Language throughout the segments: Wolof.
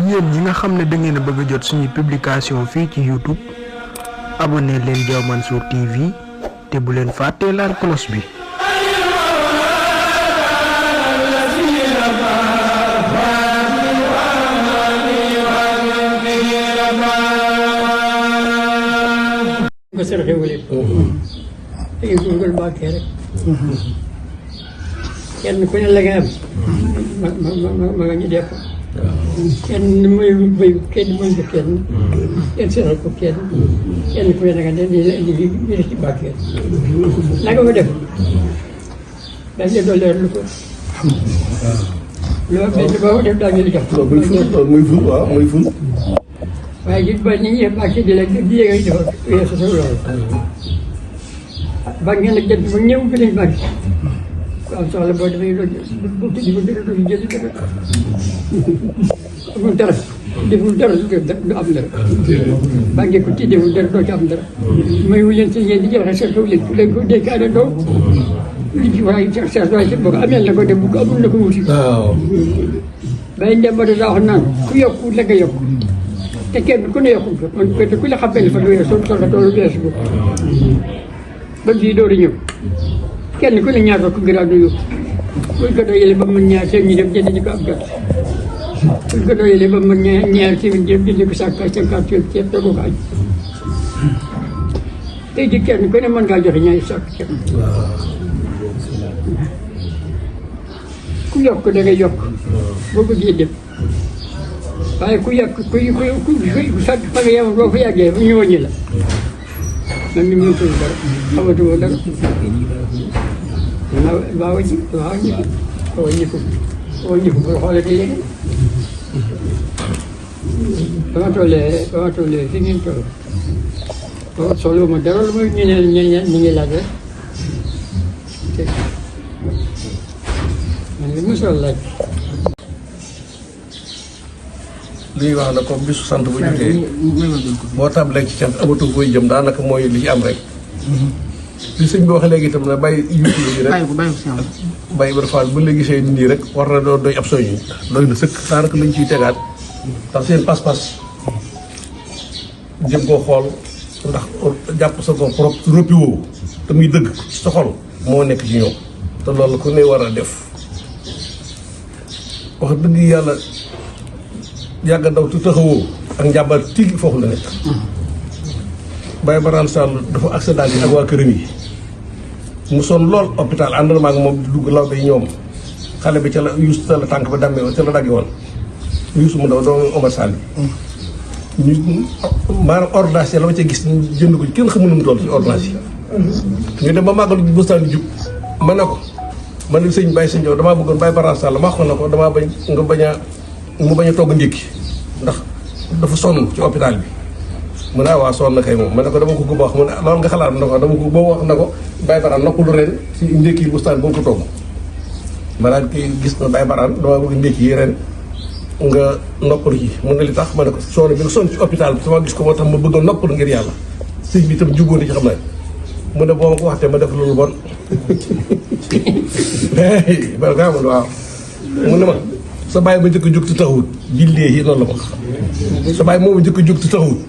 yéen ñi nga xam ne da ngeen a bëgg a jot suñu publication fii ci YouTube abonné leen Diaw Mansour TV te bu leen fàttee laal cloche bi. nga saraxe wala dañuy dugal bàkkee rek kenn ku ne la nga am ma nga ñu def kenn mooy bay kenn mooy ko kenn sarax ko kenn ku ne da nga ne ñu def ci bàkkee la nga ko def dañ leen doon leer lu ko loolu benn boo ko def daa ñu li jox muy ful waaw muy ful waaye gis ba ñu ngi bàkkee di la di yéeg defar weesu sa loolu ba ngeen nag jënd ba ñëw fi lañ bàkk ku am soxla boo demee doo di ko dara doo fi jënd dara amul dara deful dara du am dara bànkee ko tiidewul dara doo ci am dara may wu leen si yéen di joxe sa taw leen leen ko dénkaane doo li ci waaye sa waaye boo ko amee la ko def bu ko amul la ko wuti waaw bay ndem ba daa wax naan ku yokku la nga yokku te kenn ku ne yokkul ko man ku la xam ne fa du weesu soxla toolu weesu ko ba bii door a ñëw kenn ku ne ñaar fukk giraam du yóbbu buñ ko doyalee ba mu ñaar seen ñu dem jënd ko ab gàtt buñ ko doyalee ba mu ñaar seen dem jënd ko sàkk 50 ceeb te ko añ tey ji kenn ku ne mën ngaa joxe ñaari sàkk ceeb ku yokk da ngay yokk boo bëggee dem waaye ku yàgg ku sant fa nga yem boo fa yàggee ba ñu wàññi la man mii mënut a dara xamatuma dara maa wàññi ko pour xoolee te léegi ba ma tollee fi ngeen toll soxla ma dara lu muy ñu ngi laaj rek man li mosoo laaj. li ñuy wax na comme bisu sant bu jotee boo tàmbalee ci cant amatu koy jëm daanaka mooy li ci am rek li sëñ bi wax léegi itam ne bàyyi YouTube yi rek bàyyi ba faal bu la gisee nii rek war na doon doy ab soññi doy na sëkk daanaka lañ ciy tegaat ndax seen pas-pas jëm koo xool ndax jàpp sa ko ropi woo te muy dëgg sa xol moo nekk ci ñoom te loolu ku ne war a def wax dëgg yàlla yàgg ndaw tu taxawoo ak njàmbaar tigi foofu la nekk Baye Barane Sall dafa accident yi ak waa këram yi mu sonn lool hôpital ànd na maa ngi moom di dugg law day ñoom xale bi ca la yuus ca la tànk ba dammee woon ca la dagge woon yuusu mu ndaw doomu Omar Sall bi ñu maanaam ordonnance yi la ma ca gis jënd ko kenn xamul nu mu toll ci ordonnance yi ñu dem ba màggal bustaan di jub ma ne ko man ni sëñ Baye sëñ Jaw damaa bëggoon Baye Barane Sall ma wax ko na ko damaa bañ nga bañ a mu bañ a togg ndékki ndax dafa sonn ci hôpital bi mu ne waa sonn na kay moom ma ne ko dama ko gëb wax mu ne loolu nga xalaat na ko dama ko boo wax na ko Baye Barane noppalu ren si ndékki yi bustaan bu nga ko togg ma daal kii gis na Baye Barane dama bëgg ndékki yi ren nga noppalu ci mu ne li tax ma ne ko sonn bi nga sonn ci hôpital bi sama gis ko moo tax ma bëgg a noppalu ngir yàlla sëñ bi itam jubóo ci xam ne mu ne boo ma ko waxtee ma def loolu bon ba nga amoon waaw mu ne ma sa bàyyi ba njëkk a jóg te taxawut billaahi yi noonu la wax sa bàyyi moom njëkk a jóg te taxawut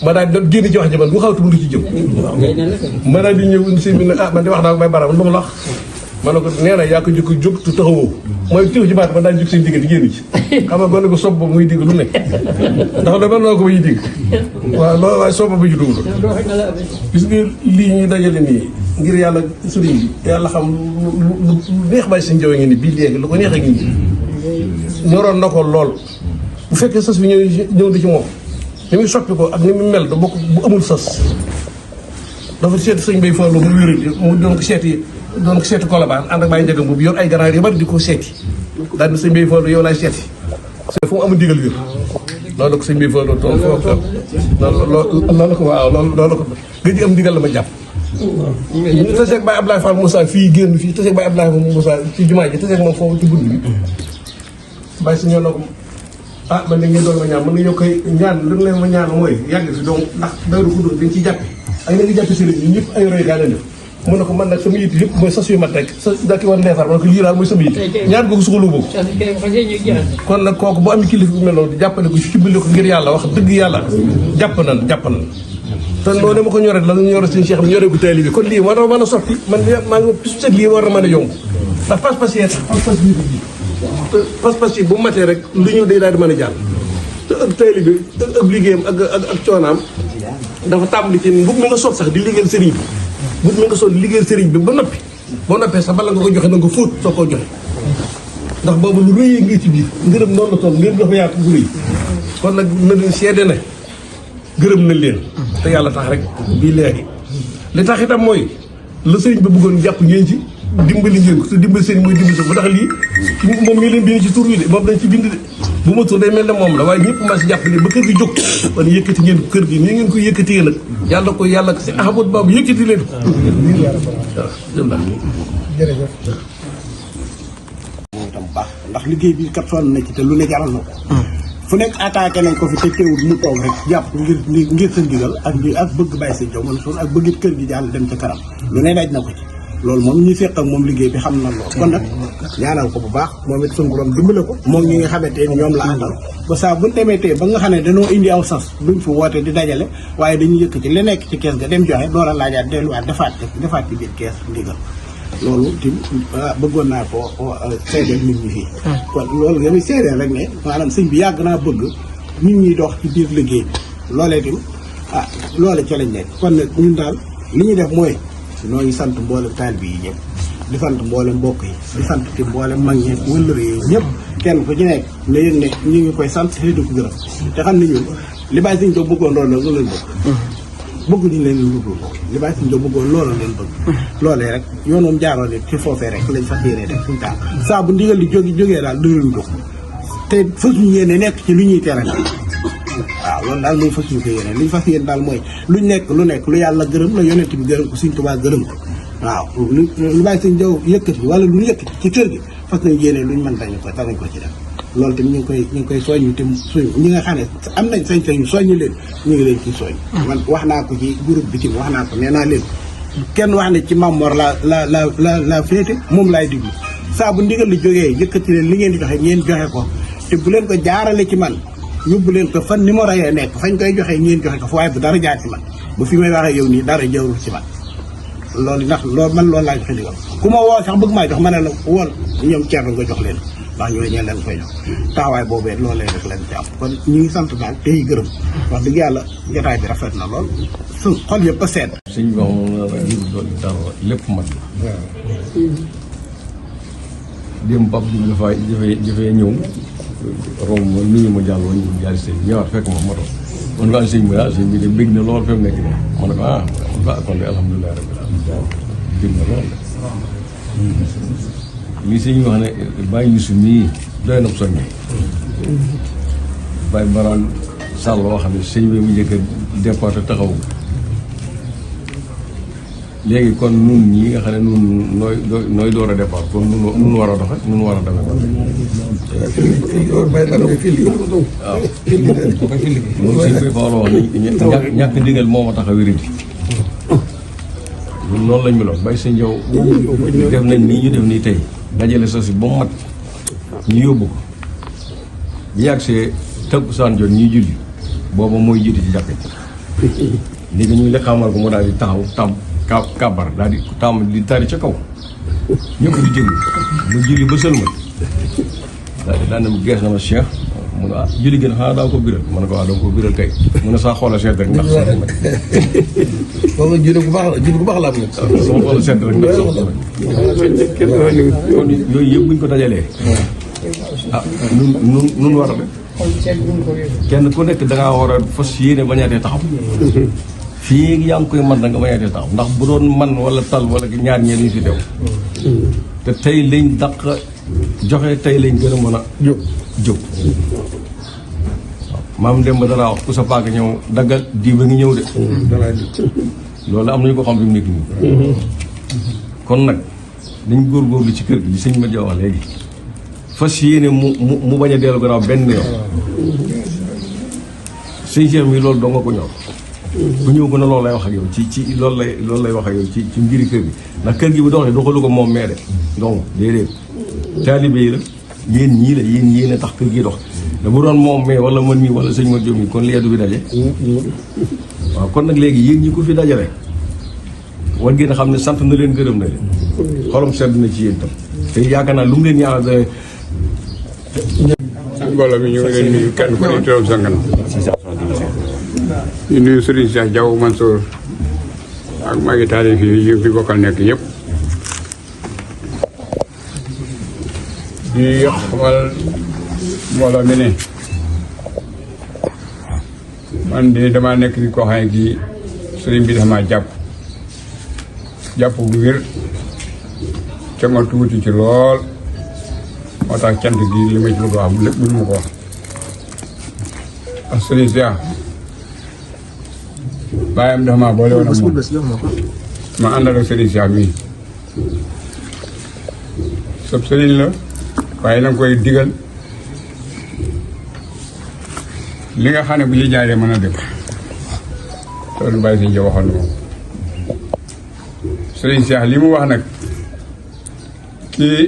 ma daal di génn ci wax ji man bu xawtu mu lu ci jëm ma daal di ñëw si bi ne ah man di wax naa ko Baye Barane man ba mu la wax ma ne ko nee na yaa ko njëkk a jóg te taxawoo mooy tiw ci baat ma daal jóg seen digg di génn ci xam nga gone ko sob ba muy digg lu ne ndax dama noo ko muy digg waaw loolu waaye sob ba bu ju dugg gis nga lii ñuy dajale nii ngir yàlla sëriñ bi yàlla xam lu neex bàyyi seen jaww ngi ni bii léegi lu ko neex a ngi nii ñoroon na ko lool bu fekkee sas bi ñëw di ci moom ni muy soppi ko ak ni mu mel da bokk bu amul sas dafa seeti sëñ Bay Fallu mu wéral mu doon ko seeti Kolobaan ànd ak bàyyi njëgam boobu yor ay ganaar yu bari di ko seeti daal di sëñ Bay Fallu yow laay seeti c'est fu mu amul digal wér loolu ko sëñ Bay Fallu tool foofu loolu ko waaw loolu ko gëj am digal la ma jàpp ñu taseeg Baye Abdoulaye Fall Moussa fii génn fii taseeg Baye Abdoulaye Fall Moussa ci jumaa ji taseeg moom foofu ci bunt bi bàyyi si ñoo na ko ah man de ngeen doon ma ñaan mën nga ñëw koy ñaan lu leen ma ñaan mooy yàgg si donc ndax dawru ko dañ ciy jàppe ak na ngi jàppe sëriñ ñi ñëpp ay roy gaa leen def mu ne ko man nag sama yitt yëpp mooy sas yu mat rek sa dakki war neefar ma ne ko lii daal mooy sama yitt ñaan ko suxalu boobu kon nag kooku bu am kilifa bu mel noonu jàppale ko ci dimbali ko ngir yàlla wax dëgg yàlla jàpp nan te noonu ma ko ñoree la ñore suñu Cheikh ñoree ko taali bi kon lii war na mën a sotti man maa ngi pisu lii war na mën a yomb ndax pas-pas yee tax pas-pas yi bu matee rek lu ñëw day daal di mën a jàll te ak taali bi ak liggéeyam ak coonaam dafa tàmbali ci mbub mi nga sol sax di liggéeyal sëriñ bi mbub mi nga sol di liggéeyal sëriñ bi ba noppi boo noppee sax bala nga ko joxe na nga fóot soo ko joxe ndax boobu lu rëyee ngi ci biir ngërëm noonu la toll ngërëm dafa yaatu bu rëy kon nag na leen seede na gërëm nañ leen te yàlla tax rek bii léegi li tax itam mooy la sëriñ ba bëggoon jàpp ngeen ci dimbali ngeen ko te dimbali sëriñ mooy dimbali ba tax lii moom ngi leen bind ci tur wi de boobu dañ ci bind de bu ma tur day mel ne moom la waaye ñëpp maa si jàpp ne ba kër gi jóg kon yëkkati ngeen kër gi nii ngeen ko yëkkatee nag yàlla ko yàlla si Ahmadu Bamba yëkkati leen ko waaw jërëjëf moom itam baax ndax liggéey bi kat sonn na ci te lu ne jaral na ko fu nekk attaqué nañ ko fi te teewul mu toog rek jàpp ngir sa ndigal ak bëgg bàyyi sa jaw man suul ak bëggit kër gi jàll dem ca kanam lu ne daj na ko ci loolu moom ñi seq ak moom liggéey bi xam na loolu kon nag ñaanal ko bu baax moom it suñu borom dimbale ko moom ñi nga xamante ne ñoom la àndal ba saa buñ demee tey ba nga xam ne dañoo indi aw sas duñ fi woote di dajale waaye dañuy yëkk ci li nekk ci kees ga dem joxe door a laajaat delluwaat defaat ci biir kees ndigal loolu tim bëggoon naa ko seedeel nit ñi fii kon loolu nga muy seedeel rek ne maanaam sëñ bi yàgg naa bëgg nit ñi dox ci biir liggéey bi loolee tim loole ca lañ nekk kon nag ñun daal li ñuy def mooy noo ngi sant mboolem taalibe yi ñëpp di sant mboolem mbokk yi di sant ti mboolem mag ñi wëllëre yi ñëpp kenn ku ci nekk ne yëg ne ñu ngi koy sant te di ko gërëm te xam ne ñun li bàyyi sëñ Jóob bëggoon loolu la leen bëgg ñu leen lu dul li bàyyi sëñ Jóob bëggoon loolu leen bëgg loolee rek yoon moom jaaroo ne ci foofee rek lañ fas yéene def suñu tànk saa bu ndigal di jógee daal dëruñu ko te fas ñu yéene nekk ci lu ñuy tere waaw loolu daal muy fas ñu ko yéene li ñu fas yéene daal mooy luñ nekk lu yàlla gërëm la yonent bi gërëm ko Sëñ Tuubaa gërëm ko waaw lu bàyyi sëñ Jóob yëkkati wala lu ñu yëkkati ci kër gi fas nañ yéene luñ mën dañu ko tanañ ko ci def loolu tamit ñu ngi koy soññu te ñi nga xam ne am nañ sañ-sañ soññu leen ñu ngi leen ciy soññ man wax naa ko ci groupe bi ci wax naa ko nee naa leen kenn wax ne ci Mamor la féete moom laay diglu saa bu ndigal li jógee yëkkati leen li ngeen di joxe ngeen joxe ko te bu leen ko jaarale ci man yóbbu leen ko fan numéro yee nekk fañ koy joxe ngeen joxe ko fa waaye bu dara jaar ci man ba fi may waxee yow nii dara jarul ci man loolu ndax loolu man loolu laa joxe ndigal ku ma woo sax bëgg maa jox ma ne la woon ñoom ceerno nga jox leen ndax ñooy ñeen leen koy jox taxawaay boobee loolu lay def leen ci am kon ñu ngi sant daal tey gërëm wax dëgg yàlla jotaay bi rafet na lool su xol yëpp a seet sëñ bi moom doon dara lépp mat la démb pap bi dafay ñëw romb ma nuyu ma jàll woon ñu jàll sëñ ñëwaat fekk ma moto man ko am sëñ bi sëñ bi de bég na lool fi mu nekk nii ma ne ko kon de alhamdulilah rabbil alamin bég na lool li sëñ wax ne bàyyi Yuusu mii doy na soññe bàyyi Baraan Sall woo xam ne sëñ bi mu njëkk a déporté taxaw léegi kon nun ñi nga xam ne nun nooy door a départ kon nun war a doxe nun war a demee ba waaw moom sëñ bi fa wax ni ñàkk ndigal moo ma tax a wéradi ñun noonu lañ meloon bay sëñ Jaw def nañ nii ñu def nii tey dajale sosi ba mu mat ñu yóbbu ko bu yàgsee takkusaan jot ñuy julli booba mooy jiitu ci jàkka léegi ñuy la xamal ko mu daal di taxaw kàbbar daal di tàmm di tari ca kaw ñëpp di jëglu mu julli ba sëlmal daal di gees na ma Cheikh mu ne julli gën xanaa daa ko biral ma ne ko waaw danga ko biral kay mu ne saa xoola seet rek ndax soxla ma boobu julli bu baax la am nag sama xoola seet rek ndax soxla ma yooyu yëpp buñ ko dajalee nun war a def kenn ku nekk dangaa war a fas yéene bañaatee taxaw fii yaa ngi koy man da nga bañaatee taxaw ndax bu doon man wala tal wala ñaar ñeen ñu fi teew te tey lañ daq joxe tey lañ gën a mën a jóg waaw maam dem ba danaa wax ku sa paaka ñëw daggal di ba ngi ñëw de loolu am nañu ko xam fi mu nekk nii kon nag dañ góorgóorlu ci kër gi li sëñ ma wax léegi fas yéene mu bañ a dellu gannaaw benn yoon sëñ Cheikh mi loolu doo nga ko ñor ku ñëw ko ne loolu lay wax ak yow ci loolu lay wax ak yow ci mbiri kër gi ndax kër gi bu doxee doxalu ko moom mee de donc déedéet taalibe yi la yéen ñii la yéen a tax kër gi dox da bu doon moom mais wala man mii wala sëñ ma Diop mi kon leedu bi daje waaw kon nag léegi yéen ñi ko fi dajale war ngeen a xam ne sant na leen gërëm na leen xolam sedd na ci yéen tam te yaakaar naa lu mu leen ñaanal mbooloo mi ñu ngi leen nuyu kenn ku ne turam sangan di nuyu Serigne Cheikh Diaw Mansour ak magi taalif yi fi bokkal nekk yëpp di xamal mbooloo mi ne man de damaa nekk di koo xam ne kii sëriñ bi dafa maa jàpp bu wér te ma tuuti ci lool moo tax cant gi li ma ci bëgg a wax lépp mënu ma ko wax ak sëriñ Cheikh bàyyam dafa maa boole woon ak moom ma àndal ak sëriñ Cheikh mii sab sëriñ la waaye na nga koy digal li nga xam ne bu ci jaaree mën a def loolu bàyyi sëñ Jaw waxoon na moom sëriñ Cheikh li mu wax nag kii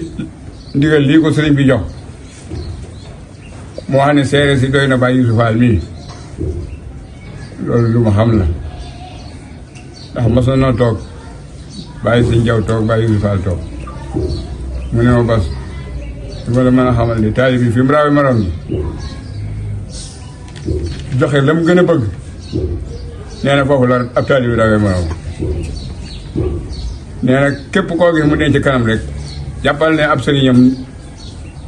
ndigal lii ko sëriñ bi jox moo xam ne seere si doy na bàyyi Yuusu Faal mii loolu lu ma xam la ndax mos na noo toog bàyyi sëñ Jaw toog bàyyi Yuusu Faal toog mu ne ma bas du ma la mën a xamal ni taali bi fi mu raawe maroom yi joxe la mu gën a bëgg nee na foofu la ab taali bi raawee maroom nee na képp koo gis mu denc ci kanam rek jàppal ne ab sëriñam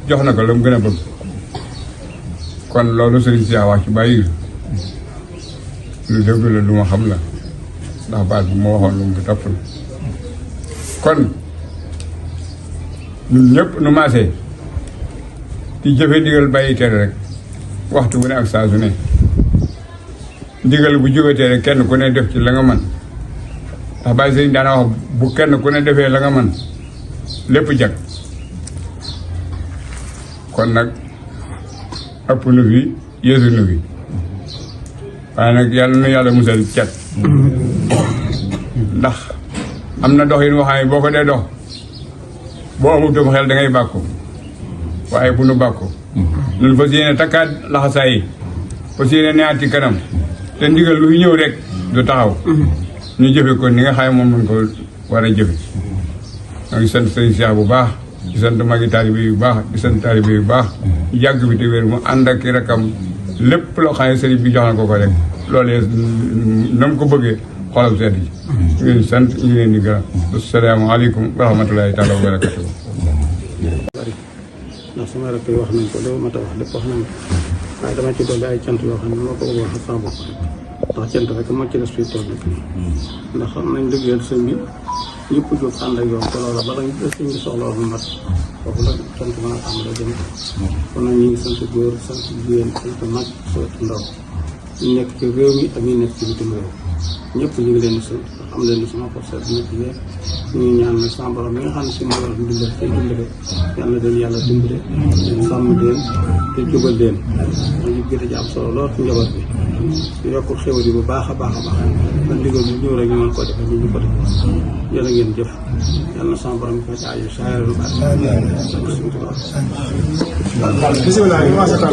jox na ko la mu gën a bëgg kon loolu sëriñ si wax ci bàyyi lu dëgg la lu ma xam la ndax baat bu ma waxoon lu mu topp la kon ñun ñëpp nu maasee di jëfe ndigal bàyyi tere rek waxtu bu ne ak saa su ne ndigal bu jógatee rek kenn ku ne def ci la nga man ndax bàyyi sëriñ daana wax bu kenn ku ne defee la nga man lépp jag kon nag ëpp nu fi yeesu nu fi waaye nag yàlla na yàlla musal cat ndax am na dox yi nu waxaay boo ko dee dox boo amutum xel da ngay bàkku waaye bu nu bàkku ñun fas yéene takkaat laxasaay yi fas yéene neati kanam te ndigal lu ñëw rek du taxaw ñu jëfe ko ni nga xam ne moom lañ ko war a jëfe maa ngi sant sëriñ Cheikh bu baax di sant magi taalibe yu baax di sant taalibe yu baax yàgg bi te wér mu ànd ak rakam lépp loo xam ne sëriñ bi jox na ko ko rek loolee na mu ko bëggee xolam sedd yi ñu ngi leen di sant ñu ngi leen di gërëm asalaamaaleykum wa rahmatulahi taala wa barakatuh ndax sama rakk yi wax nañ ko lépp mat a wax lépp wax nañ ko waaye dama ci dolli ay cant yoo xam ne moo ko bëgg wax ak sama bopp ndax cant rek moo ci des fii tool bi ndax xam nañ dëggeel sëñ bi ñëpp jóg ànd ak yoon te loola bala nga sëñ bi soxla wax mu mat foofu la cant mën a am la jëm kon nag ñu ngi sant góor sant jigéen sant mag sant ndaw ñu nekk ci réew mi ak ñu nekk ci bitim réew ñëpp ñu ngi leen di sant am leen di sama force ñëpp ñëpp ñu ngi ñaan ne sama borom mi nga xam ne si moo war a dimbale te dimbale yàlla leen yàlla dimbale leen sàmm leen te jubal leen ñu gën a am solo lool ci njaboot bi di yokk xéwal yi bu baax a baax a baax man ndigal bu ñëw rek ñu mën koo defee ñu ko def yéen a ngeen jëf yàlla na sama borom fa ci aju saa lu baax bismillah ñu wax sa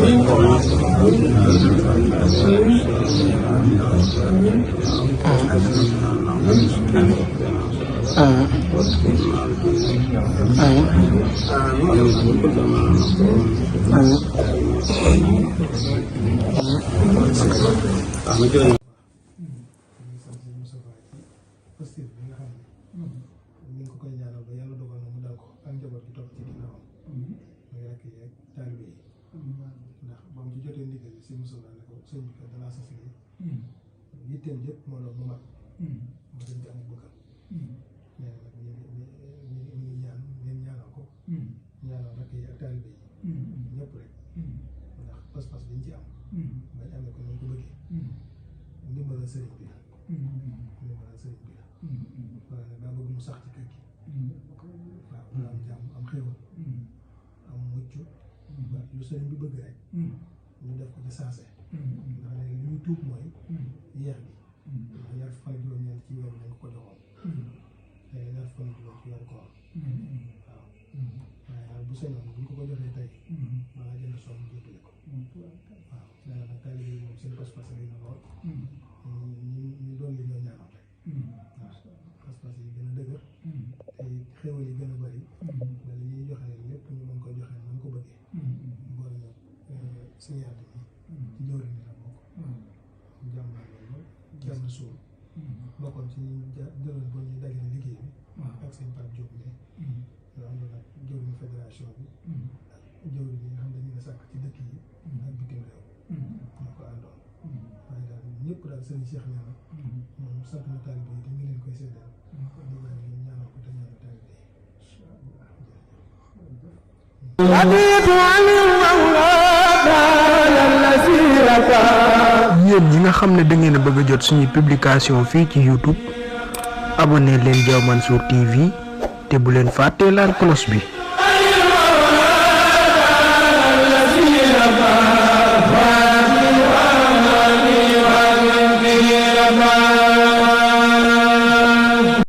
yitteem yëpp moo doon mu mat ma dañ ci am bëggam nee na nag ñu ngi ñaan ngeen ñaanal ko ñaanal rakk yi ak taalibe yi ñëpp rek ndax pas-pas biñ ci am bañ amee ko noonu ko bëggee ndimbalal sëriñ bi la ndimbalal sëriñ bi la waaye nag daa bëgg mu sax ci kër gi waaw mu am jàmm am xéwal am mucc ba lu sëriñ bi bëgg rek ñu def ko ci saase ndax léegi li ñu tuub mooy yeex bi bu sañoon bu ñu ko joxee tey balaa jënd soom jëppale ko waaw nee na taalibe yi moom seen pas-pas yi na lool ñu doon li ñoo ñaanal rek waaw pas-pas yi gën a dëgër te xéwal yi gën a bëri ba li ñuy joxe lépp ñu mën ko joxe nañ ko bëggee boole ñoo signate yi ci jëwri ni la bokk jàmbaar loolu jàmm suul bokkoon ci jëloon ba ñuy dajale liggéey bi ak seen Pape Diop ne yoo xam ne nag jëwriñu fédération bi ak jëwriñ yi nga xam ne dañu ne sàkk ci dëkk yi ak bitim réew ñoo ko àndoon waaye daal ñëpp daal sëriñ Cheikh nee na moom sant na taalibe yi te ngi leen koy seddal di ñaan ñu ñaanal ko te ñaanal taalibe yi yéen ñi nga xam ne da ngeen a bëgg a jot suñuy publication fii ci YouTube abonné leen Diaw Mansour TV te bu leen fàttee laal cloche bi